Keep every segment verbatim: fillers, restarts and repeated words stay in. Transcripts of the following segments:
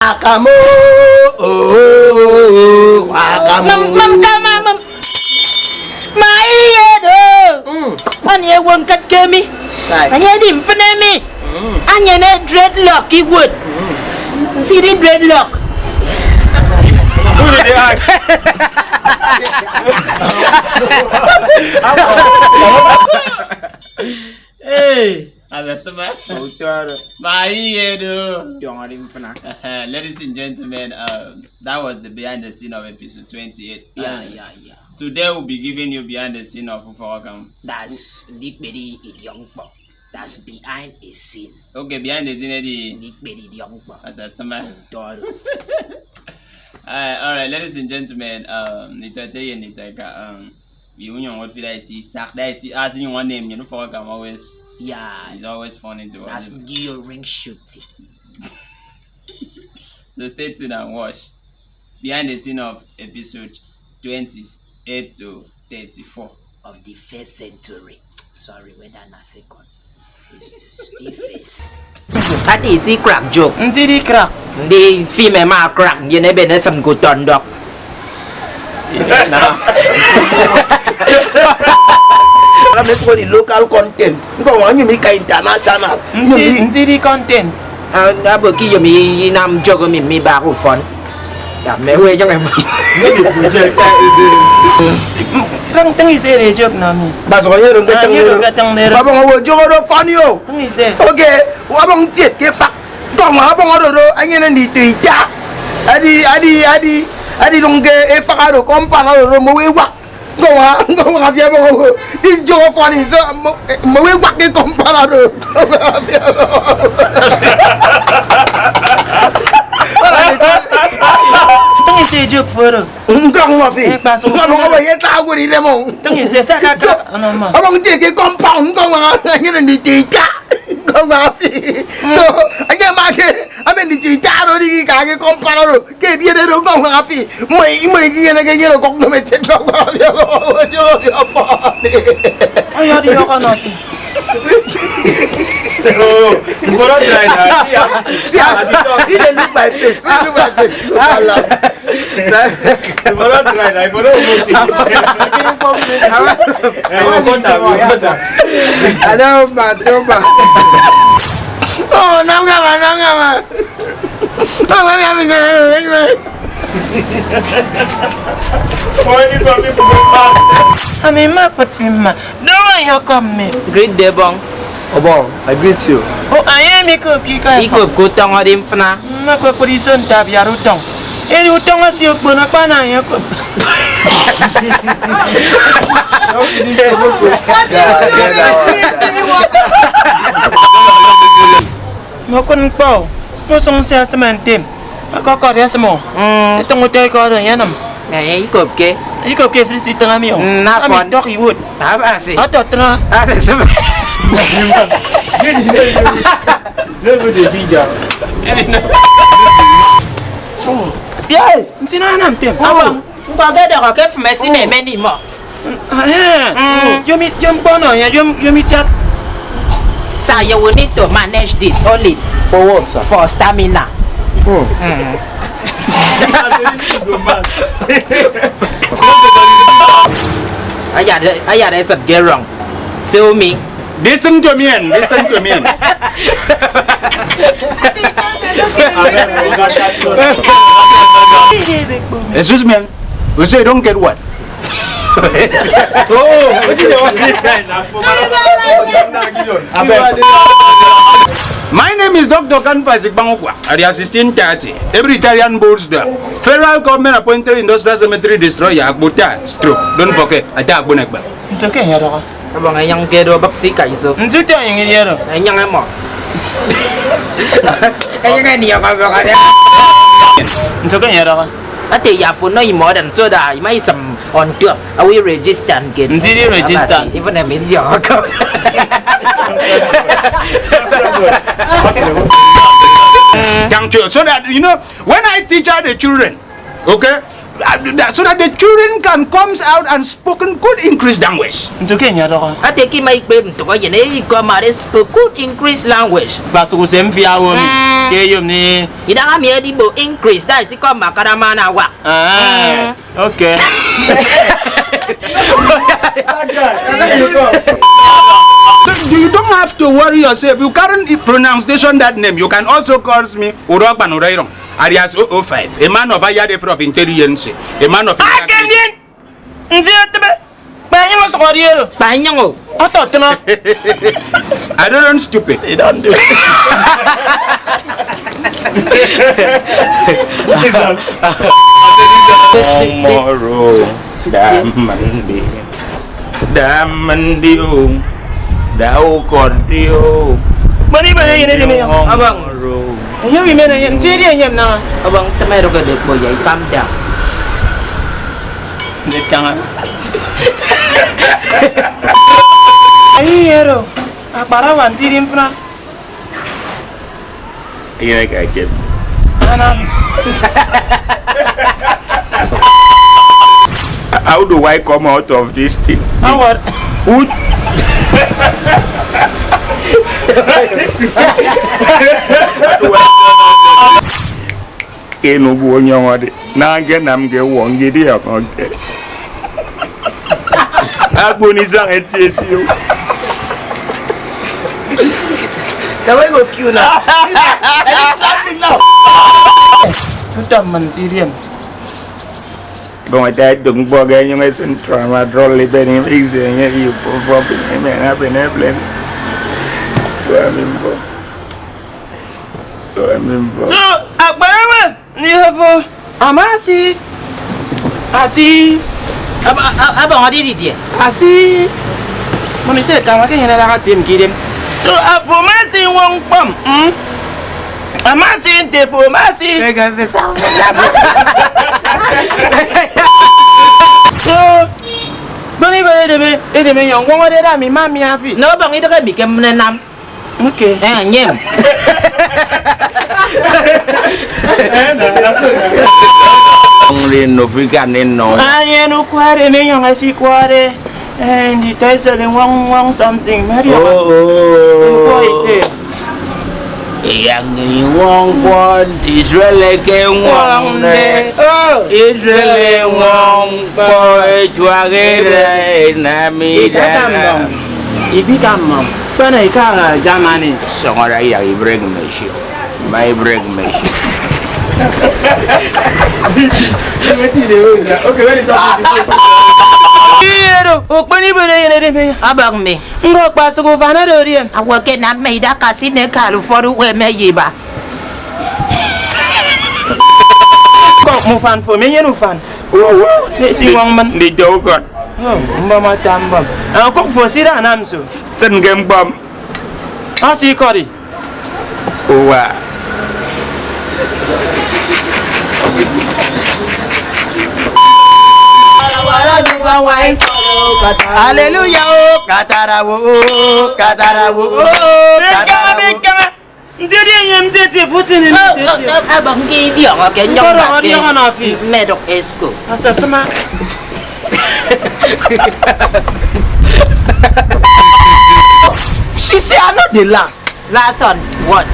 Akamo, oh, oh, oh, oh, akamo. Mam, mam, kama, mam. Ma iye do. Mm. Ani ewo nkat kemi. Sai. Anye di mfene mi. Mm. Anye ne dreadlock iwot. Mm. Nti di dreadlock. Who did they ask? Hey. Abasaba. Utoro. Ba iye do. Yongari mfana. Ladies and gentlemen, um, that was the behind the scene of episode twenty-eight. Yeah, um, yeah, yeah. Today we'll be giving you behind the scene of Ufọkam. That's Ndikpedi Idiongpo. That's behind the scene. Okay, behind the scene, Eddie. Ndikpedi Idiongpo. Abasaba. Utoro. Uh, all right, ladies and gentlemen, um, Nita Teye, Nita Ka, um, you know what feel I see, sack, I see, as you want name, you know, for come always. Yeah. It's always funny to us. That's your ring shooting. So stay tuned and watch behind the scene of episode twenty-eight to thirty-four of the first century. Sorry, whether na second. Still face. That is he crack joke. Nti di crack. Ndị fim ema crack, ndị na-ebe na-esem go tondok. Ala me for the local content. Ngo wa nyumi ka international. Nti, nti di content. Abo ki yomi inam jogo mi mi ba ku fun. Ya me we jong em. Tang tang ise re joke na mi. Bas ko yero nge tang yero. Baba ngo jogo do fun yo. Tang ise. Okay. Abang tiet ke fak. Kong abang oro ro anyene ndi to ita. Adi adi adi adi dong ke e fak aro kompan oro ro mo we wak. Ngo wa, ngo wa fi abo ngo. Di jogo funny. So mo, mo we wak ke kompan aro. Tang ise joke foro. Ngo ngo fi. Ngo ngo ye ta go di le mo. Tang ise sa ka ka. Ano ma. Abang tie ke compound ngo wa ngene ndi ti ka. Ngo wa fi. So, anya ma ke, amen ndi ti ta ro di ka ke compound ro. Ke bi de ro ngo wa fi. Mo mo ki ngene ke ngene kok no me te ngo wa fi. Jo jo fa. Ayo di yo ko no fi. Oh, you go not try that. See, see, he dey look my face. When you look my face, you go fall out. You go not try that. You go not almost finish. Eh, you go down, you go down. Hello, Matoma. Oh, nangama, nangama. Nangama, nangama. Why these one people go mad? Ami ma kot fi ma. Do wa yo kom me. Greet Debong. Obong, I greet you. O aye mi ko ki ka. Iko ko tong odi mfna. Ma ko ko di son ta bi aru tong. Eri utong asi okpo na pa na yo ko. Mo kun kpo. Mo song se asman tem. Akọkọri asịm o. Mm. Itụñ utọ ikọ oro ẹnyenịm. Eh, ikopke. Ikopke efịri se itịñ ami o. Mm, na ami fọn. Tọk iwot. Abasi. Ọtọ tịñ. Abasi. Yay! Nti na anam tem. Abang. Nkọ ke dọkọ ke fụm esim emen imọ. Eh, mm. Yom it- yom kpọnọ ya yom yom itiat. Sir, you will need to manage this. Hold it. For what, sir? For stamina. Hmm. Mm. Ayada, ayada is get wrong. Sue me. Listen to me and listen to me. Excuse me. You say you don't get what? Oh, wetin dey wan dey die na? Abeg. My name is Doctor Kanfas Igbangokwa. I dey assistant thirty. Every Italian bulls there. Federal government appointed industrial cemetery destroyer, Akpota, stroke. Don't forget, ata Agbonegba. It's okay, Yadora. Abang enyang ke do bab si ka iso. Nti te enyang ini ero. Enyang emo. Enyang ini ya baba kada. Nti ke ya da. Ate ya fo no imo dan so da ima isam on top. Are we register and get? Nti di register. Even a million. Thank you. So that you know when I teach other children, okay? uh, that, so that the children can comes out and spoken good English language. Nso ke enye ọdọhọ? Ate ke ima ikpep ntụk eyen ikọ mare spoke good English language. Kpasụk usem fi awom. Mm. Ke eyom ni. Idaha mi edikpo English, that is ikọ makara man awak. Ah. Mm. Okay. You don't have to worry yourself. You can't pronunciation that name. You can also call me Urokpan Ureirong, alias oh oh five, a man of higher level of intelligence, a man of Akemien! Nti etebe! Kpanyang osok ori oro. Kpanyang o. Ọtọ tụnọ. I don't run stupid. You don't do. Tomorrow, Damandi. Damandi o. Daukọdi o. Mani mani yene deme ya. Abang. Eyo imene yene. Nti edi enyem na. Abang, teme ro ke dekpo ya. Calm down. Ndikanga. Ayi ero. Akparawa nti di mfụna. Enyene ka jem. Anam. How do I come out of this thing? Award. Who? Ke Enugu onyọñọde, naña ñkenam ke ewọ ñkediọñọke. Akpon isañ eti eti o. The way go kill now. I dey traveling now. Tuta man Syrian. Bong ata dong boga nyong esen trauma drol libeni mix enye ipo fo bin me na bin eblen. Wa mimbo. Wa mimbo. So, akparawa. Ni hafo amasi asi. Abang adi di dia. Asi. Mami se kama ke nyana daga tim kidem. So apo masi wong pam. Hmm. Amasi nte po masi. Pega pesa. So bani ba edeme edeme nyong wong ade da mi mami afi. No bang ito ke mi ke menenam. Okay. Eh, nyem. Nri nnọ frika ni nnọ. Anye nukware me nyong asi kware. Eh, ndi toy sele wong wong something. Mary. Oh, oh. Nko ise. Yang ni wong kwon Israel ke wong ne. Oh. Israel wong kwon ejuagere na mi dana. Ibika mmọñ. Kpana ikaha Germany. Sọñọrọ yak ibrek machine. My brake machine. Wetin you dey hold na? Okay, when you talk to people. Iyero, okpon ibere yene de me. Abang me. Ngo kpasuk ufan oro orien. Awo ke na me ida kasine kal ufọdu we me yiba. Kok mu fan fo me yen ufan. Wo, wo. Ne si wong man. Ndi do God. Oh, mbom ata mbom. Ah, kok fo sida anam so. Sen ke mbom. Asi kori. Uwa. Hallelujah, oh, katara wo, oh, katara wo, oh, katara wo. Ndị dị enye m tete pụtịn m tete. Abang ke idiọñọ ke nyọñ. Koro ma ọdịọñọ na ọfị. Medok esko. Asasama. She say I no dey last. Last on what?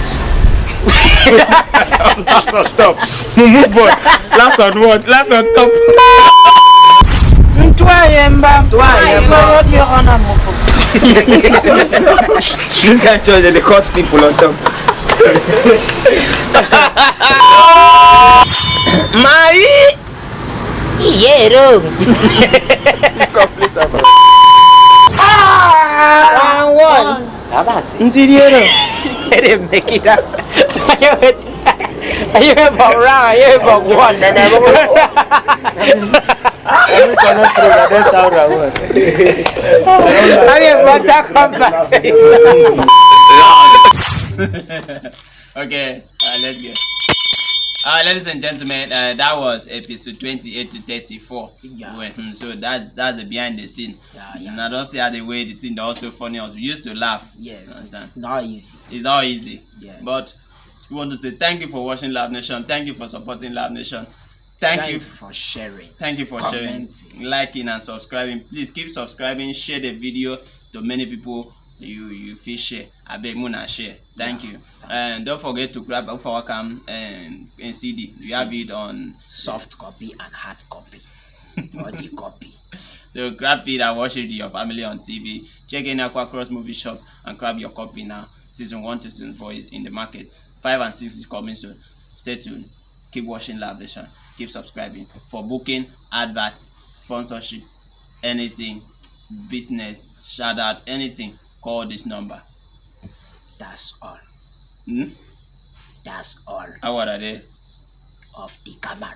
Last on top. Mumu boy. Last on what? Last on top. Ntwaye mba. Ntwaye mba. Ntwaye mba. This kind of choice dey cause people on top. My Iyero. Complete am. One one. Abasi. Ntiriero. Ere mekida. Ayo, ayo, bọk round, ayo, bọk one. Every corner throw, that's how I won. Ayo, Mortal Kombat. Okay, uh, let's go. Uh, ladies and gentlemen, uh, that was episode twenty-eight to thirty-four. Yeah. Well, hmm, so that that's the behind the scene. Yeah, yeah. And I don't see how the way the thing that also funny us. We used to laugh. Yes, you understand? It's not easy. It's not easy. Yes. But we want to say thank you for watching Laugh Nation. Thank you for supporting Laugh Nation. Thank Thank you. you for sharing. Thank you for Commenting. Sharing, liking, and subscribing. Please keep subscribing. Share the video to many people you you feel share. I beg Muna share. Thank you. And don't forget to grab Ufa Wakam and, and C D. We have it on Soft copy and hard copy. Or the copy. So grab it and watch it with your family on T V. Check in Aqua Cross Movie Shop and grab your copy now. Season one to season four is in the market. Five and six is coming soon. Stay tuned. Keep watching Love Nation. Keep subscribing. For booking, advert, sponsorship, anything, business, shout out, anything, call this number. That's all. Hmm? That's all How are they? Of the camera.